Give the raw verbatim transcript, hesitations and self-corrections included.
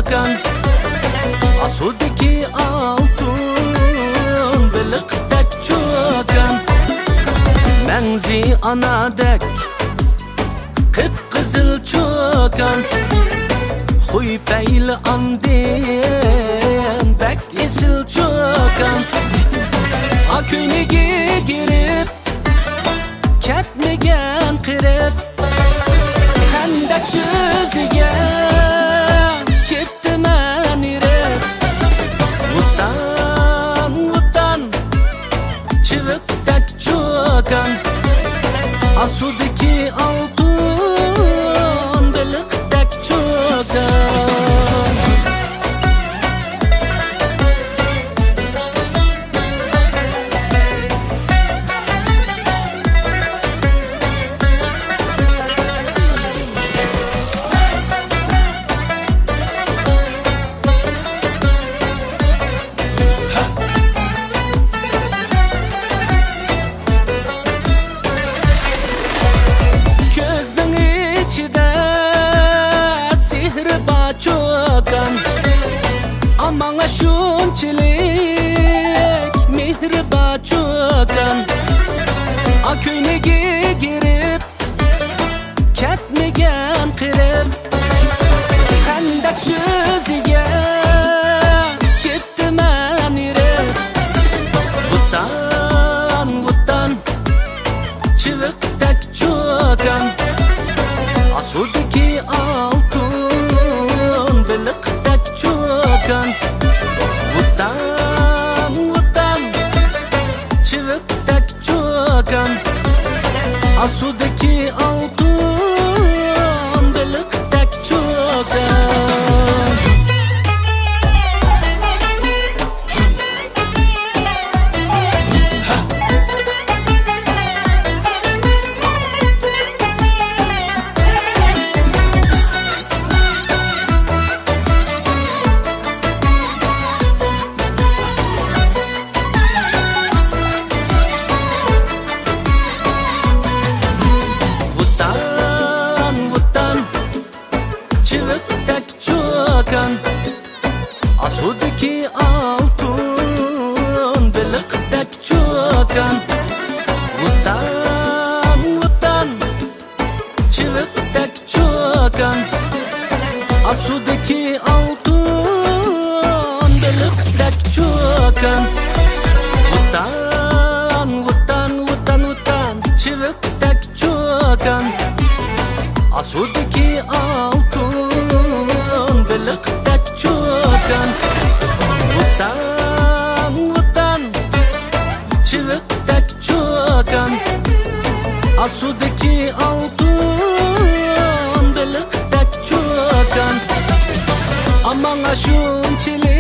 چوكان، ئاسۇدىكى ئالتۇن بېلىقتەك چوكان، مەڭزى ئانادەك قىپقىزىل چوكان، خۇي پەيلى ئاندىن بەك ئېسىل چوكان، ئاكۈنىگە كىرىپ كەتمىگەن قېرىپ، خەندەك سۆزىگە كەتتىمەن ئېرىپ. ۋۇتان، ۋۇتان، چىۋىقتەك چوكان، ئاسۇدىكى ئالتۇن بېلىقتەك چوكان. كۆزنىڭ ئىچىدە سېھرى بار چوكان، ئاماڭا شۇنچىلىك مېھرى بار چوكان، ئاكۈنىگە كىرىپ كەتمىگەن قېرىپ، خەندەك سۆزىگە كەتتىمەن ئېرىپ. ۋۇتان، ۋۇتان، چىۋىقتەك چوكان، ئاسۇدىكى ئالتۇن بېلىقتەك چوكان. ۋۇتان، ۋۇتان، چىۋىقتەك چوكان، ئاسۇدىكى ئالتۇن بېلىقتەك چوكان. ۋۇتان، ۋۇتان، چىۋىقتەك چوكان، ئاسۇدىكى ئالتۇن بېلىقتەك چوكان. ۋۇتان، ۋۇتان، چىۋىقتەك چوكان، ئاسۇدىكى ئالتۇن بېلىقتەك چوكان. ۋۇتان، ۋۇتان، ۋۇتان، ۋۇتان، چىۋىقتەك چوكان، ئاسۇدىكى ئالتۇن بېلىقتەك چوكان. ۋۇتان، ۋۇتان، چىۋىقتەك چوكان، ئاسۇدىكى ئالتۇن بېلىقتەك چوكان. ئاماڭا شۇنچىلىك